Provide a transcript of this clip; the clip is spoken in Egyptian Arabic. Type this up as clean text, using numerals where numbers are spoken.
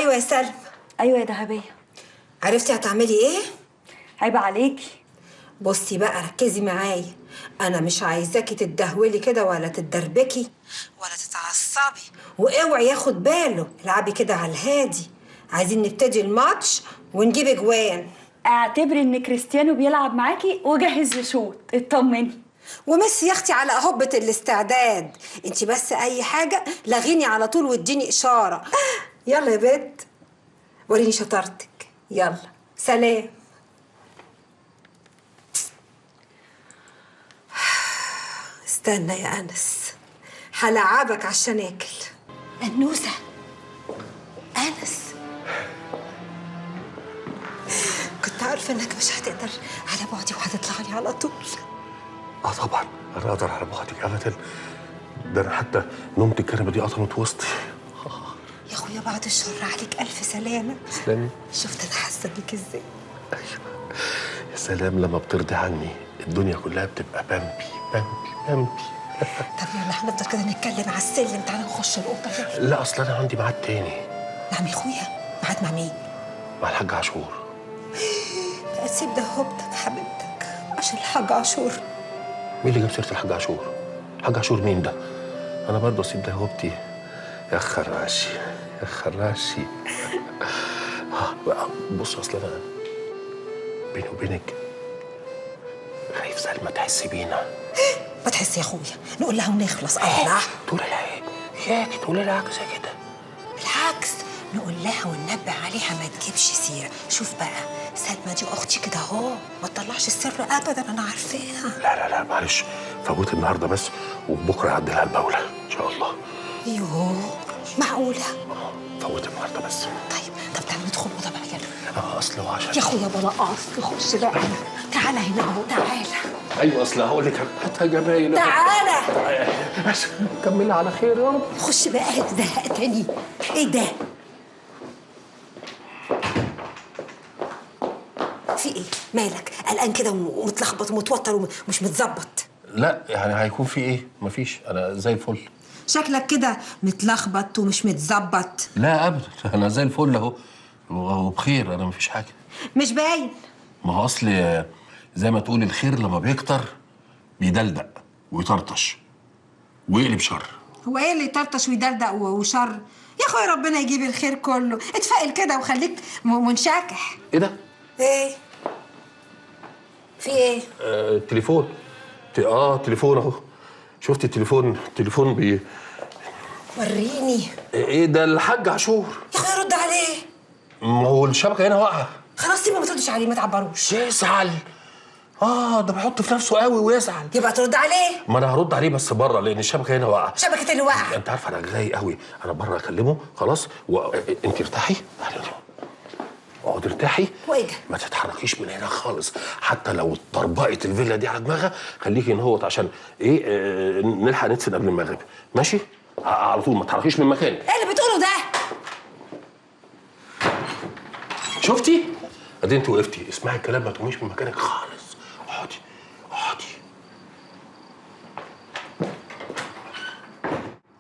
ايوه يا سلمى. ايوه يا دهبيه. عرفتي هتعملي ايه؟ عيب عليكي. بصي بقى ركزي معايا، انا مش عايزاكي تتدهولي كده ولا تتدربكي ولا تتعصبي، واوعي ياخد باله، العبي كده على الهادي. عايزين نبتدي الماتش ونجيب اجوان. اعتبري ان كريستيانو بيلعب معاكي وجهز يشوط، اطمني. وميسي يا اختي على هبة الاستعداد، انت بس اي حاجة لغيني على طول واديني اشارة. يلا يا بنت وريني شطارتك، يلا سلام. استنى يا انس هلعبك عشان اكل. انوسه، انس، كنت عارفه انك مش هتقدر على بعدي وهتطلع لي على طول. اه طبعا انا اقدر على بعدك ابدا، ده انا حتى نومت الكنبة دي قطمت وسطي. يا اخويا بعد الشر عليك الف سلامه. تسلمي. شفت انا حاسه بيك ازاي؟ ايوه يا سلام، لما بترضي عني الدنيا كلها بتبقى بامبي بامبي بامبي. طب يلا هنفضل كده نتكلم على السلم، تعالى نخش الاوضة يلا. لا اصل انا عندي ميعاد تاني. نعم يا اخويا، ميعاد مع مين؟ مع الحاج عاشور. بقى تسيب ده هوبتك حبيبتك عشان الحاج عاشور؟ مين اللي جاب سيره الحاج عاشور؟ الحاج عاشور مين ده؟ انا برضه اسيب ده هوبتي؟ يا خراشي يا خراشي. بص اصل انا بيني وبينك خايف سلمى تحس بينا. ما تحس يا اخويا، نقول لها ونخلص. الله تقول لها ايه؟ اياكي تقولي لها عكس كده. بالعكس نقول لها وننبه عليها ما تجيبش سيره. شوف بقى سلمى دي اختي كده اهو، ما تطلعش السر ابدا، انا عارفاها. لا لا لا معلش، فوت النهارده بس وبكره هعدي لها البوله ان شاء الله. يوه معقولة؟ فوت النهارده بس. طيب طب تعالى ندخل الاوضة بقى يلا. اصل هو عشان يا اخويا بلا اصل، خش بقى تعالى هنا اهو، تعالى. ايوه اصل هقول لك هاتها جمايل. تعالى بس كملها على خير يا رب. خش بقى، زهقتني. ايه ده؟ في ايه؟ مالك قلقان كده ومتلخبط ومتوتر ومش متظبط؟ لا يعني هيكون في ايه؟ مفيش، انا زي الفل. شكلك كده متلخبط ومش متظبط. لا ابدا، انا زي الفل اهو وبخير، انا مفيش حاجة. مش باين. ما هو اصل زي ما تقول الخير لما بيكتر بيدلدق ويطرطش ويقلب شر. هو ايه اللي يطرطش ويدلدق وشر؟ يا اخويا ربنا يجيب الخير كله، اتفائل كده وخليك منشكح. ايه ده؟ ايه؟ في ايه؟ التليفون. تليفون اهو. شفت التليفون؟ التليفون بي وريني. ايه ده؟ الحاج عاشور. يا اخويا رد عليه. ما هو الشبكة هنا واقعه. خلاص سيبه، ما تردش عليه، ما تعبروش. يزعل. ده بيحط في نفسه قوي ويزعل. يبقى ترد عليه. ما انا هرد عليه بس بره، لان الشبكة هنا واقعه. شبكة اللي واقعه؟ انت عارفه انا جاي قوي، انا بره اكلمه خلاص وانت ارتاحي. اقعدي ارتاحي. وايه ده؟ ما تتحركيش من هنا خالص، حتى لو طربقت الفيلا دي على دماغها خليكي هنا عشان ايه نلحق ندفن قبل المغرب، ماشي؟ على طول ما تتحركيش من مكانك. ايه اللي بتقوله ده؟ شفتي؟ ادي انت وقفتي، اسمعي الكلام، ما تقوميش من مكانك خالص.